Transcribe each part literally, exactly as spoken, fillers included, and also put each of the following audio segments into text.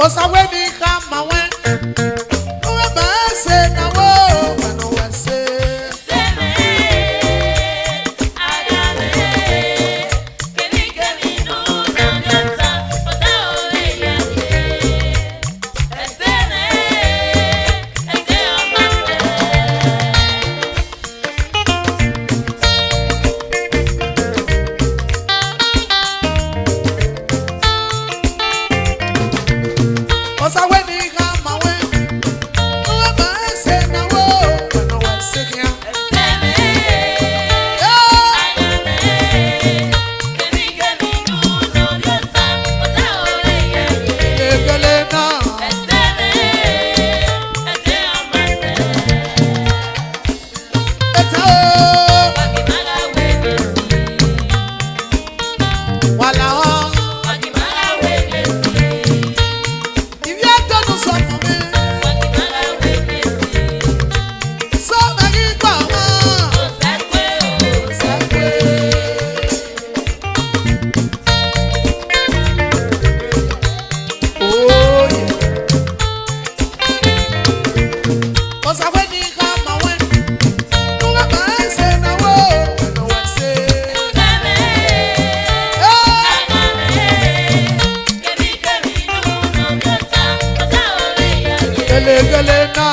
Osa wẹ ne I khama ruẹn, ne uwẹ ma sẹ ne a wo, wẹ ne uwẹ sẹ. Osa wẹ ne I khama ruẹn, ne uwẹ ma sẹ ne a wo, wẹ ne uwẹ sẹ khian. Ekele na. Eta o. Wala o. Ivbi Ẹdo ne u sẹ ọmọ mwẹ. Sẹ ọmọ ghi gba ọmwa. Oh, yeah. Osa wẹ ne I khama ruẹn, ne uwẹ ma sẹ ne a wo, wẹ ne uwẹ sẹ. Hey! Gele, gele na.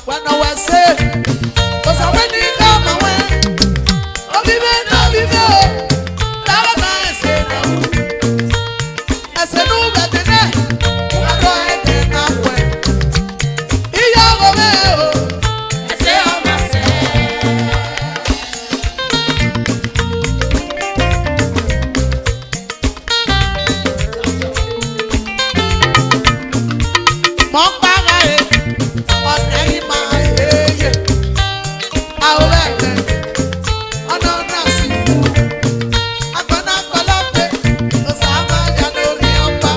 Wẹ ne uwẹ sẹ, Osa wẹ ne I khama ruẹn, ovbi mwẹ ne ovbi mwẹ o, ne a ma sẹ ne a wo. Ẹse ne u vbe dee nẹ, u ma do ẹdẹ na khuẹ. Iye ọghọ mwẹ o, ẹse ọmwa sẹ. Mọ kpa gha re, ọna ẹre ima heye. Aro vbe ẹmwẹ, ọna ọna si wu. Agbọn na kpọlọ pe, Osa ma ya ne orhiọn ọkpa.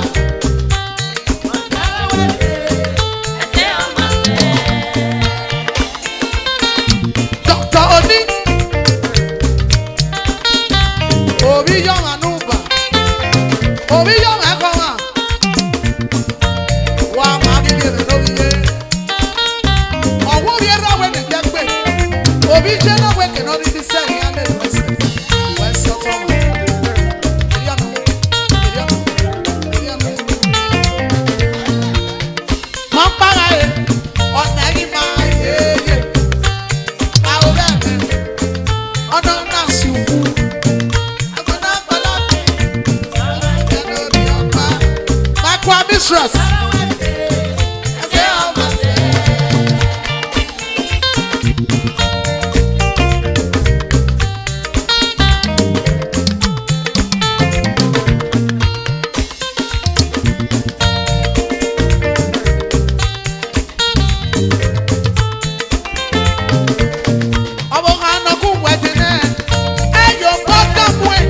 Doctor Oni, ovbi iyọmwa ne uba, ovbi iyọmwa ẹghẹ ọmwa, wa ma ghi vbe mwẹ ne ovbi ye. Ọ wa ovbi erha wẹ ne I ya gbe, ovbi iye na wẹ ke ne ọ rhirhi sẹ iran ne wẹ sẹ, wẹ sẹ ọtọ ọmwa. Erriọ na, erriọ na, erriọ na. Mọ kpa gha re, ọna ẹre ima heye. Aro vbe ẹmwẹ, ọna ọna si wu. Agbọn na kpọlọ pe, ọna ẹre ima heye. My choir mistress. Ẹse ọmwa sẹ. Ọvbokhan ne ọ gu wẹ dee nẹ, ẹ ye obọ dan muẹn,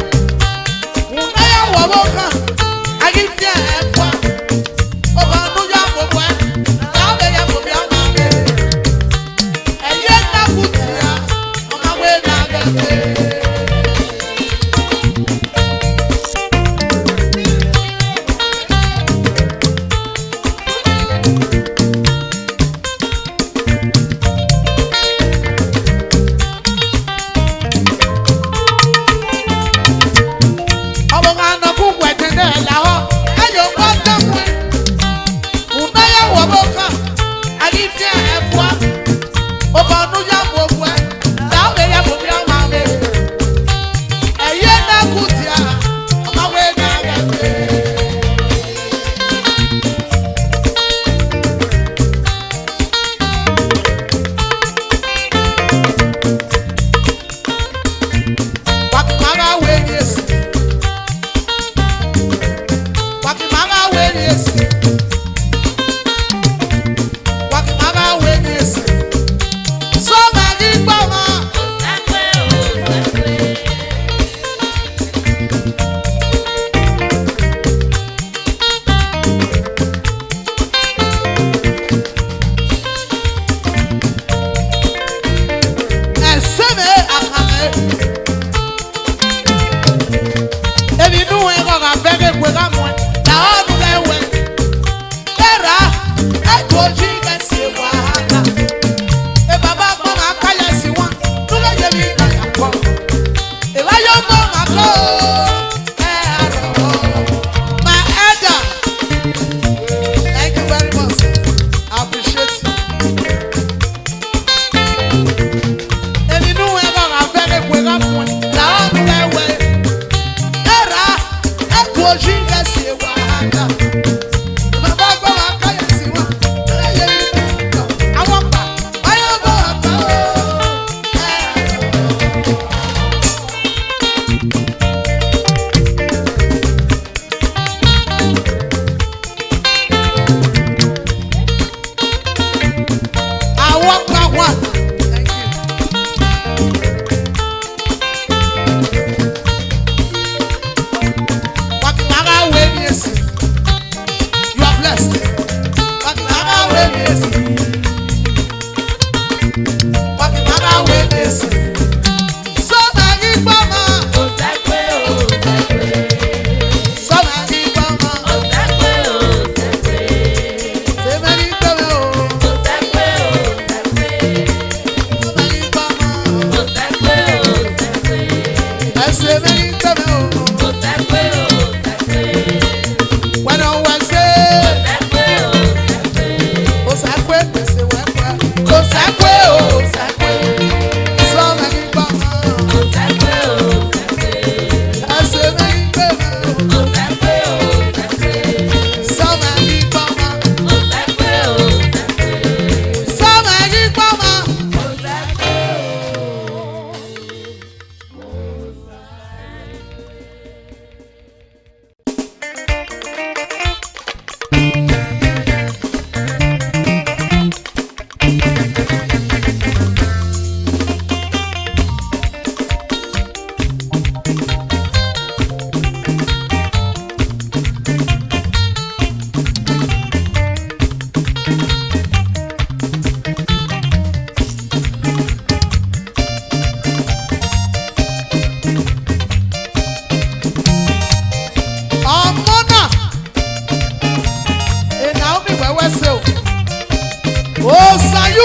u na ya ru ọvbokhan, a ghi fian ẹn kua. Owa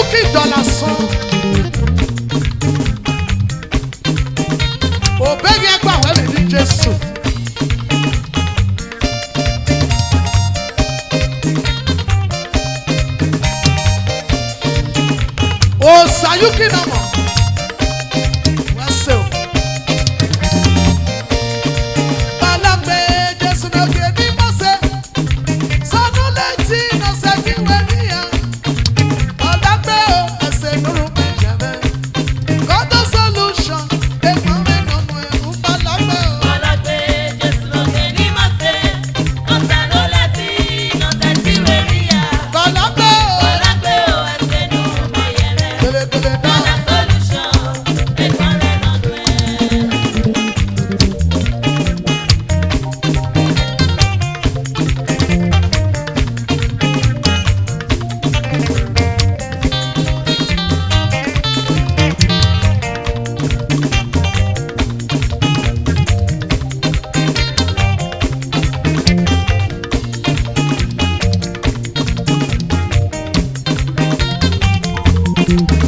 Uki dọla sọn. Obeghian gba wẹ vbe eni Jesu. Osa ye uki na mọ.